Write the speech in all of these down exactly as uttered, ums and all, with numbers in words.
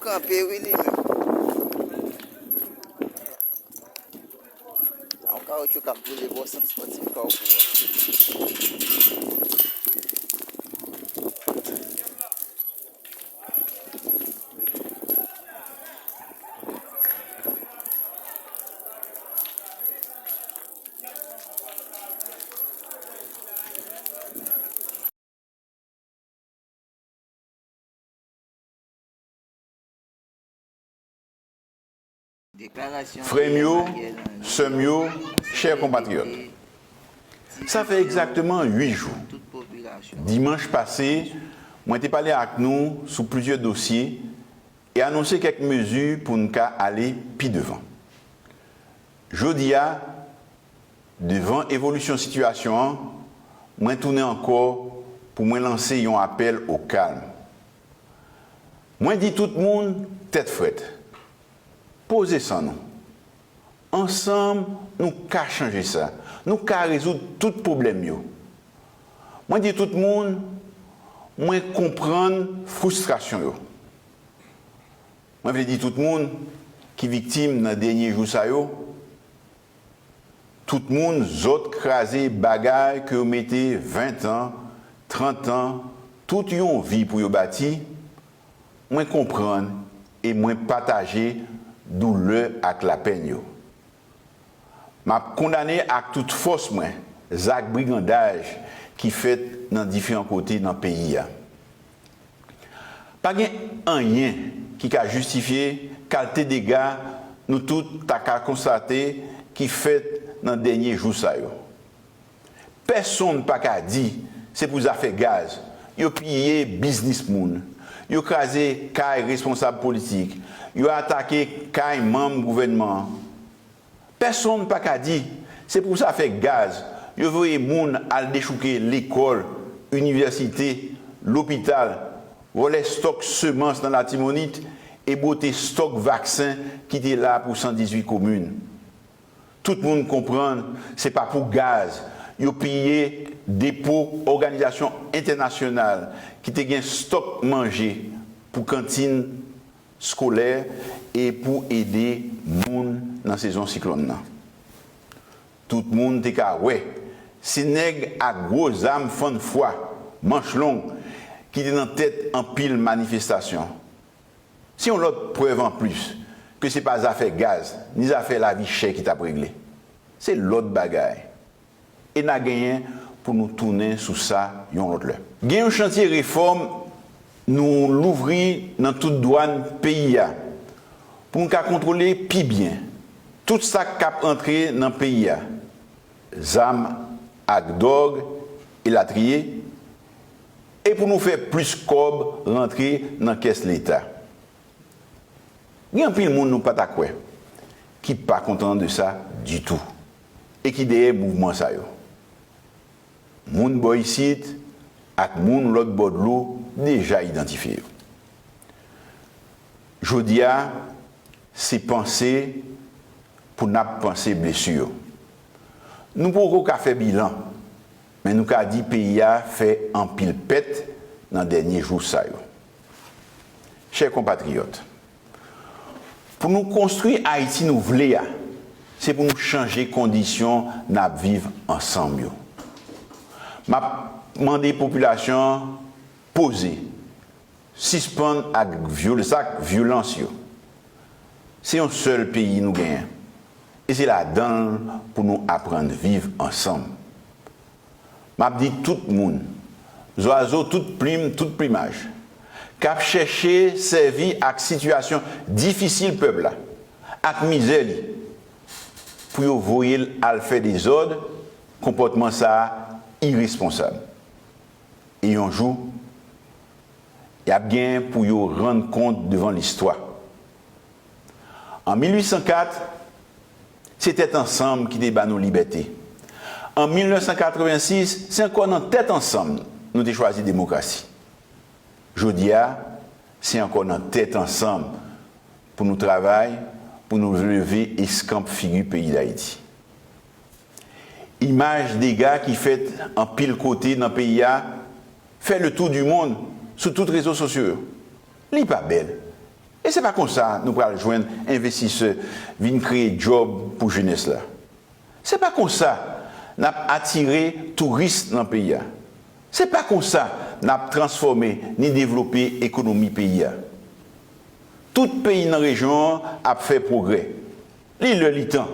Kanpe wi li menm. Sa yon kawotchou k ap boule bò sant spòtif Kawfou a. Frè m yo, sè m yo, chè konpatriyòt, sa fè egzakteman uit jou, dimanch pase, mwen te pale ak nou sou plizyè dosye e anonse kèk mezi pou n ka ale pi devan. Jodi a, devan evolisyon sitiyasyon an, mwen tounen ankò pou mwen lanse yon apèl o kalm. Mwen di tout moun tèt frèt, poze san nou. Ansanm, nou ka chanje sa. Nou ka rezoud tout pwoblèm yo. Mwen di tout moun, mwen konprann fristrasyon yo. Mwen vle di tout moun ki viktim nan dènye jou sa yo, tout moun zòt kraze bagay ke yo mete ven tan, trant tan, tout yon vi pou yo bati, mwen konprann e mwen pataje doulè ak lapenn yo. M ap kondane ak tout fòs mwen zak brigandaj ki fèt nan diferan kote nan peyi a. Pa gen anyen ki ka jistifye kalte dega nou tout ta ka konstate ki fèt nan dènye jou sa yo. Pèsonn pa ka di se pou zafè gaz yo piye biznis moun, yo kraze kay responsab politik, yo atake kay manm gouvènman an. Pèsonn pa ka di se pou zafè gaz yo voye moun al dechouke lekòl, inivèsite, lopital, vòlè stòk semans nan Latibonit e bwote stòk vaksen ki te la pou san dizuit komin. Tout moun konprann se pa pou gaz yo piye depo òganizasyon entènasyonal ki te gen stòk manje pou kantin skolè e pou ede moun nan sezon siklòn nan. Tout moun te ka wè se nèg ak gwo zam fann fwa, manch long, ki te nan tèt anpil manifestasyon. Se yon lòt prèv anplis ke se pa zafè gaz ni zafè lavi chè ki t ap regle. Se lòt bagay. E n a genyen pou nou tounen sou sa yon lòt lè. Gen yon chantye refòm nou louvri nan tout dwàn peyi a pou n ka kontwole pi byen tout sa k ap antre nan peyi a, zam ak dwòg, elatriye, e pou nou fè plis kòb rantre nan kès Leta. Gen anpil moun nou pa ta kwè ki pa kontan de sa ditou e ki dèyè mouvman sa yo. Moun bò isit ak moun lòt bò dlo deja idantifye yo. Jodi a, se panse pou n ap panse blesi yo. Nou poko ka fè bilan, men nou ka di peyi a fè anpil pèt nan dènye jou sa yo. Chè konpatriyòt, pou nou konstwi Ayiti nou vle a, se pou nou chanje kondisyon n ap viv ansanm yo. M ap mande popilasyon an poze, sispann ak vyol-, zak vyolans yo. Se yon sèl peyi nou genyen, e se ladan l pou nou aprann viv ansanm. M ap di tout moun, zwazo tout plim, tout plimaj, k ap chèche sèvi ak sitiyasyon difisil pèp la, ak mizè li, pou yo voye l al fè dezòd, konpòtman sa a iresponsab. E yon jou, y ap gen pou yo rann kont devan listwa. An mil uit san kat, se tèt ansanm ki te ba nou libète. An mil nèf san katrevensis, se ankò nan tèt ansanm nou te chwazi demokrasi. Jodi a, se ankò nan tèt ansanm pou nou travay, pou nou leve eskanp figi peyi Dayiti. Imaj dega ki fèt anpil kote nan peyi a fè le tour du monde sou tout rezo sosyo yo. Li pa bèl, E se pa konsa nou pral jwenn envestisè vin kreye djòb pou jenès la. Se pa konsa n ap atire touris nan peyi a. Se pa konsa n ap transfòme ni devlope ekonomi peyi a. Tout peyi nan rejyon an ap fè pwogrè. Li lè li tan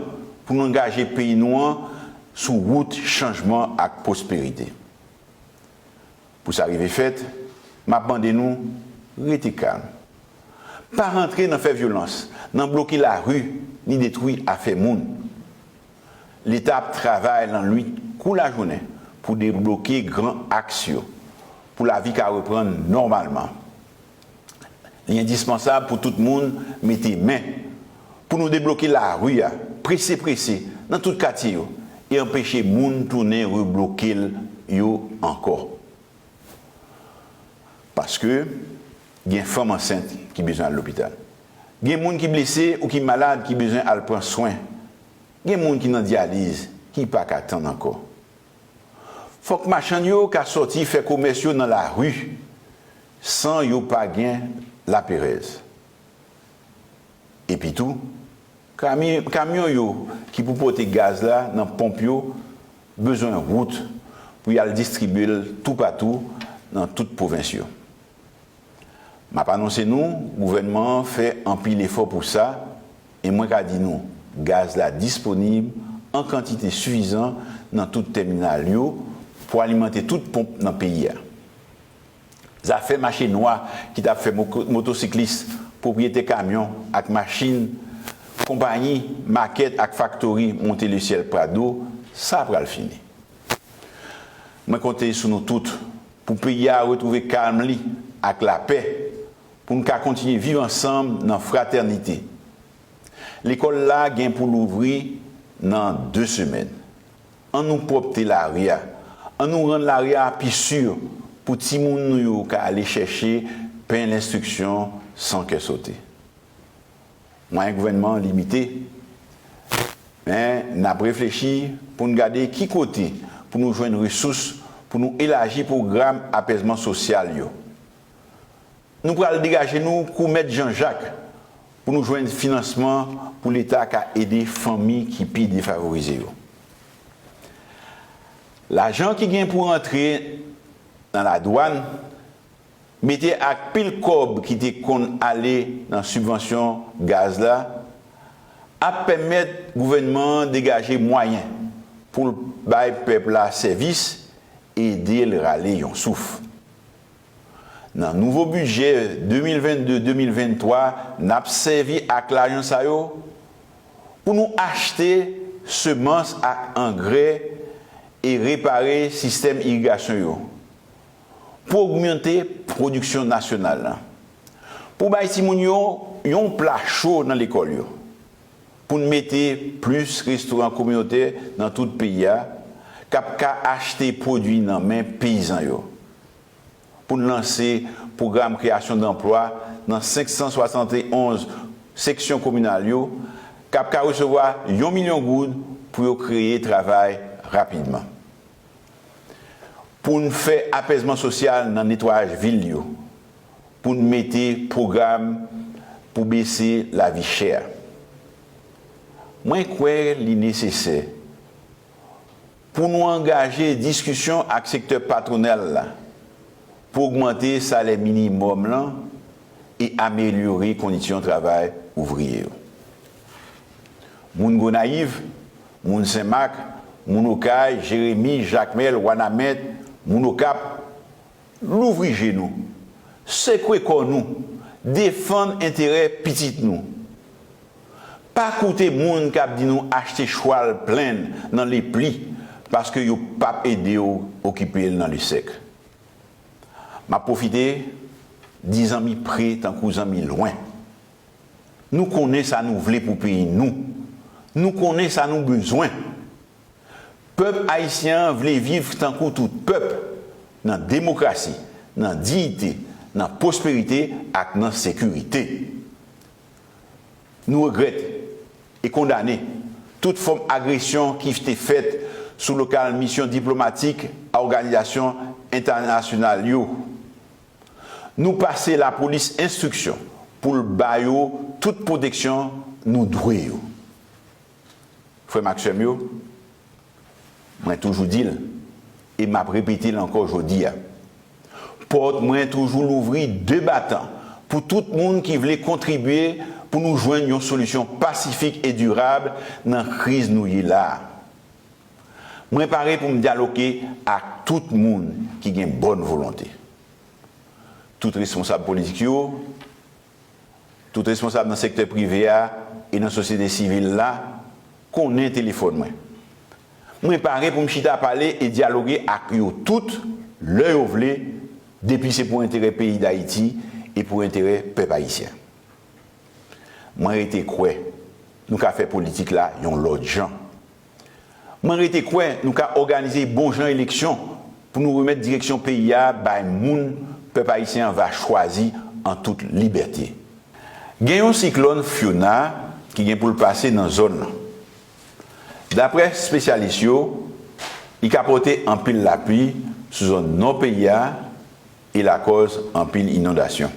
pou nou angaje peyi nou an sou wout chanjman ak pwosperite. Pou sa rive fèt, m ap mande nou rete kalm. Pa rantre nan fè vyolans, nan bloke lari, ni detwi afè moun. Leta ap travay lannwit kou lajounen pou debloke gran aks yo, pou lavi ka reprann nòmalman. Li endispansab pou tout moun mete men pou nou debloke lari a, prese prese, nan tout katye yo, e anpeche moun tounen rebloke l yo ankò. Paske gen fanm ansent ki bezwen al lopital. Gen moun ki blese ou ki malad ki bezwen al pran swen. Gen moun ki nan dyaliz ki pa ka tann ankò. Fòk machann yo ka sòti fè komès yo nan lari san yo pa gen laperèz. Epitou, kami- kamyon yo ki pou pote gaz la nan ponp yo bezwen wout pou y al distribye l toupatou nan tout pwovens yo. M ap anonse nou, gouvènman an fè anpil efò pou sa, e mwen ka di nou, gaz la disponib an kantite sifizan nan tout tèminal yo pou alimante tout ponp nan peyi a. Zafè mache nwa ki t ap fè mo- motosiklis, pwopriyetè kamyon ak machin, konpayi, makèt ak faktori monte lesyèl Prado, sa pral fini. Mwen konte sou nou tout pou peyi a retwouve kalm li ak lapè, pou n ka kontinye viv ansanm nan fratènite. Lekòl la gen pou louvri nan de semèn. Ann nou pwòpte lari a. Ann nou rann lari a pi si pou timoun nou yo ka ale chèche pen lenstriksyon san kè sote. Mwayen gouvènman an limite, men n ap reflechi pou n gade ki kote pou nou jwenn resous pou nou elaji pwogram apèzman sosyal yo. Nou pral degaje nou kou Mèt Jan Jak pou nou jwenn finansman pou Leta ka ede fanmi ki pi defavorize yo. Lajan ki gen pou rantre nan ladwàn, mete ak pil kòb ki te konn ale nan sibvansyon gaz la, ap pèmèt gouvènman an degaje mwayen pou l bay pèp la sèvis, ede l rale yon souf. Nan nouvo bidjè de mil vennde de mil venntwa, n ap sèvi ak lajan sa yo pou nou achte semans ak angrè e repare sistèm irigasyon yo, pou ogmante pwodiksyon nasyonal la, pou bay timoun yo yon pla cho nan lekòl yo, pou n mete plis restoran kominotè nan tout peyi a k ap ka achte pwodui nan men peyizan yo, pou n lanse pwogram kreyasyon danplwa nan senk san swasann e onz seksyon kominal yo k ap ka resevwa yon milyon goud pou yo kreye travay rapidman. Pou n fè apèzman sosyal nan netwayaj vil yo, pou n mete pwogram pou bese lavi chè a. Mwen kwè li nesesè pou nou angaje diskisyon ak sektè patwonal la pou ogmante salè minimòm lan e amelyore kondisyon travay ouvriye yo. Moun Gonayiv, moun Senmak, moun Okay, Jeremi, Jakmèl, Wanament, moun Okap, louvri je nou, sekwe kò nou, defann enterè pitit nou. Pa koute moun k ap di nou achte chwal plenn nan lepli paske yo p ap ede w okipe l nan lesèk. M ap pwofite di zanmi pre tankou zanmi lwen. Nou konnen sa nou vle pou peyi nou. Nou konnen sa nou bezwen. Pèp ayisyen an vle viv tankou tout pèp, nan demokrasi, nan diyite, nan pwosperite ak nan sekirite. Nou regrèt e kondane tout fòm agresyon ki te fèt sou lokal misyon diplomatik a òganizasyon entènasyonal yo. Nou pase lapolis enstriksyon pou l ba yo tout pwoteksyon nou dwe yo. Frè m ak sè m yo, mwen toujou di l, e m ap repete l ankò jodi a, pòt mwen toujou louvri de batan pou tout moun ki vle kontribye pou nou jwenn yon solisyon pasifik e dirab nan kriz nou ye la a. Mwen pare pou m dyaloge ak tout moun ki gen bòn volonte. Tout responsab politik yo, tout responsab nan sektè prive a e nan sosyete sivil la konnen telefòn mwen. Mwen pare pou m chita pale e dyaloge ak yo tout lè yo vle, depi se pou enterè peyi Dayiti e pou enterè pèp ayisyen. Mwen rete kwè nou ka fè politik la yon lòt jan. Mwen rete kwè nou ka òganize bon jan eleksyon pou nou remèt direksyon peyi a bay moun pèp ayisyen an va chwazi an tout libète. Gen yon siklòn Fiona ki gen pou l pase nan zòn nan. Daprè espesyalis yo, li ka pote anpil lapli sou zòn nò peyi a e lakòz anpil inondasyon.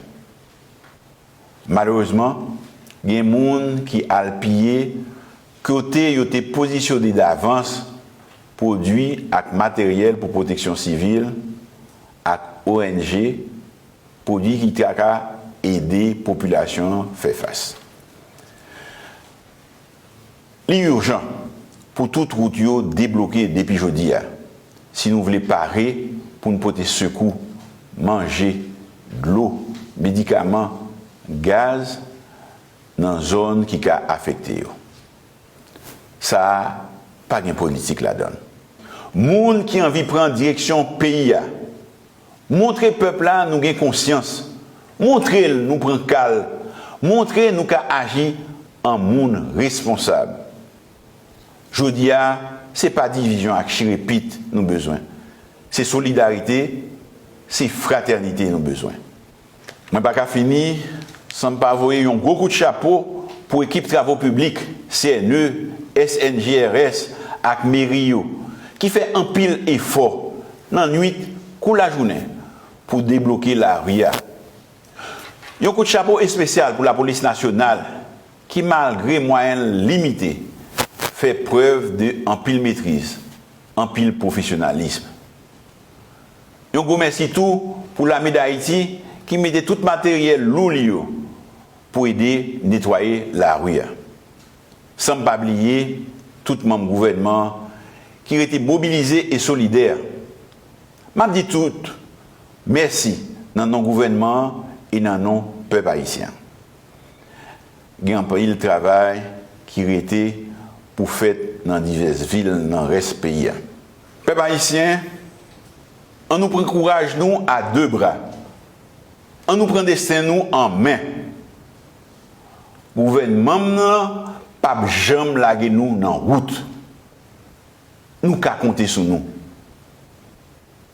Malerezman, gen moun ki al piye kote yo te pozisyone davans pwodui ak materyèl pou pwoteksyon sivil ak O N G, pwodui ki ta ka ede popilasyon an fè fas. Li ijan pou tout wout yo debloke depi jodi a, si nou vle pare pou n pote sekou, manje, dlo, medikaman, gaz nan zòn ki ka afekte yo. Sa a pa gen politik ladan l. Moun ki anvi pran direksyon peyi a, montre pèp la nou gen konsyans. Montre l nou pran ka l. Montre nou ka aji an moun responsab. Jodi a, se pa divizyon ak chire pit nou bezwen. Se solidarite, se fratènite nou bezwen. Mwen pa ka fini san m pa voye yon gwo kout chapo pou ekip travo piblik, C N E, S N G R S ak meri yo, ki fè anpil efò nan nwit kou lajounen pou debloke lari a. Yon kout chapo espesyal pou Lapolis Nasyonal ki, malgre mwayen l limite, fè prèv de anpil metriz, anpil pwofesyonalis. Yon gwo mèsi tou pou Lame Dayiti ki mete tout materyèl lou li yo pou ede netwaye lari a. San m pa bliye tout manm gouvènman an ki rete mobilize e solidè. M ap di tout mèsi nan non gouvènman an e nan non pèp ayisyen an. Gen anpil travay ki rete pou fèt nan divès vil nan rès peyi a. Pèp ayisyen, ann nou pran kouraj nou a de bra. Ann nou pran desten nou an men. Gouvènman m nan p ap janm lage nou nan wout. Nou ka konte sou nou.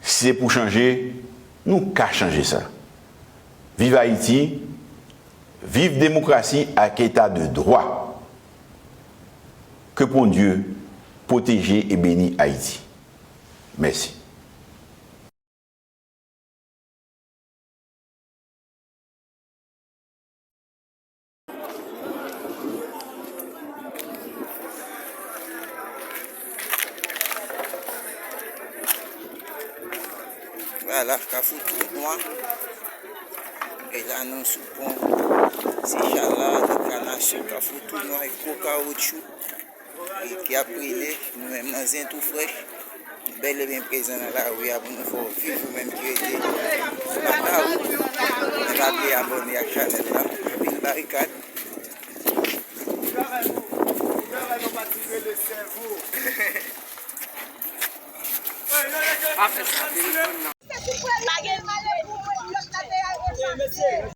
Si se pou chanje, nou ka chanje sa. Viv Ayiti, viv demokrasi ak eta de dwa. Ke Bondye pwoteje e beni Ayiti. Mèsi. Vwala, Kafou Tounwa. E la, nou sou pon Sechal la, Kanasyon, Kafou Tounwa, e gwo kawoutchou. E ki ap rele, nou menm nan Zen Tou Frèch, nou bèl e byen prezan nan lari a pou nou fè w viv, ou menm ki rete nan kay ou. Men pa bliye abòne ak chanèl la. Anpil barikad. Pa fè sa, telefòn nan.